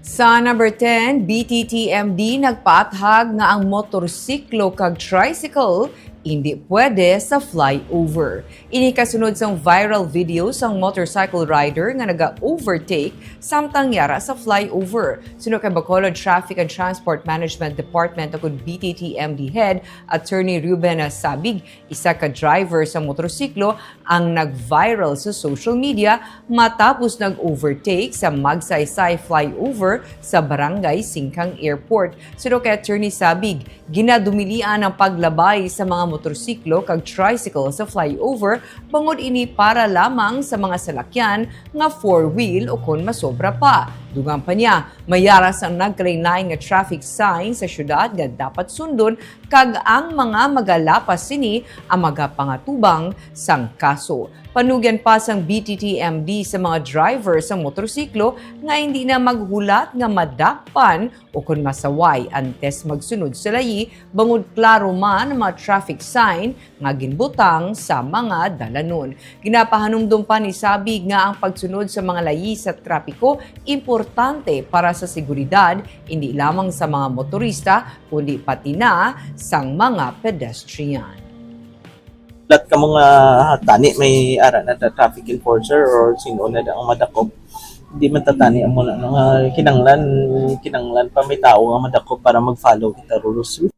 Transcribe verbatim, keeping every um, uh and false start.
Sa number ten, B T T M D nagpaathag nga ang motorsiklo kag tricycle indi pwede sa flyover. Ini kasunod sang viral video sang motorcycle rider nga naga-overtake samtang yara sa flyover. Suno kay Bacolod Traffic and Transport Management Department ukon B T T M D Head Attorney Ruben Sabig, isa ka driver sa motorsiklo ang nag-viral sa social media matapos nag-overtake sa Magsaysay flyover sa Barangay Singkang Airport. Suno kay Attorney Sabig, ginadumilian ang paglabay sa mga motorsiklo kag tricycle sa flyover bangod ini para lamang sa mga salakyan nga four-wheel ukon masobra pa. Dugang pa niya, may yara sang nagkalain-lain nga traffic sign sa syudad nga dapat sundon kag ang mga magalapas sini ang magapangatubang sang kaso. Panugyan pa sang B T T M D sa mga driver sa motorsiklo nga hindi na maghulat nga madakpan ukon masaway antes magsunod sa layi, bangod klaro man ang mga traffic sign nga ginbutang sa mga dalanon. Ginapahanumdom pa ni Sabig nga ang pagsunod sa mga layi sa trapiko importante para sa seguridad, hindi lamang sa mga motorista, kundi pati na sang mga pedestrian. Lahat ka mga tani may ara na ta- traffic enforcer or sino na ang madakop. Di man tatani ang muna nga kinanglan kinanglan pa may tao nga madakop para mag-follow kita rules.